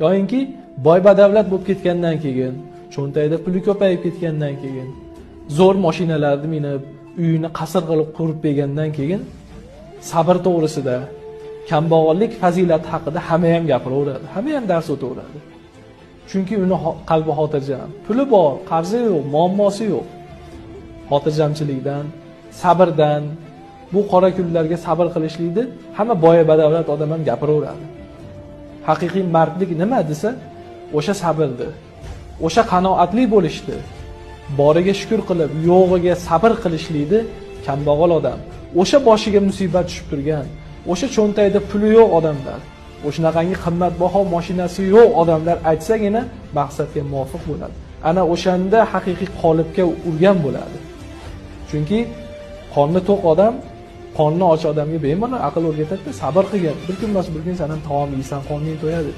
Yoyinki boy badavlat bo'lib ketgandan keyin, cho'ntagida puli ko'payib ketgandan keyin, zo'r mashinalarni minib, uyini qasr qilib qurib bergandan keyin sabr to'g'risida, kambag'allik fazilati haqida hamma ham gapiraveradi, hamma ham dars o'taveradi. Chunki uni qalbi xotirjam, puli bor, qarzi yo'q, muammosi yo'q. Xotirjamchilikdan, sabrdan, bu qora kunlarga sabr qilishlikni hamma boy badavlat odam ham gapiraveradi. Haqiqiy mardlik nima desa, o'sha sabrni, o'sha qanoatli bo'lishdi, boriga shukr qilib, yo'g'iga sabr qilishlikni kambag'al odam, o'sha boshiga musibat tushib turgan, o'sha cho'ntagida puli yo'q odamlar, o'shanaqangi qimmatbaho mashinasi yo'q odamlar aytsagina maqsadga muvofiq bo'ladi. Ana o'shanda haqiqiy qolipga urgan bo'ladi. Chunki qorni to'q odam qorni och odamga bemalol aql o'rgatadi, sabr qilgin, bir kun emas bir kun sen ham taom yeysan, qorning to'yadi.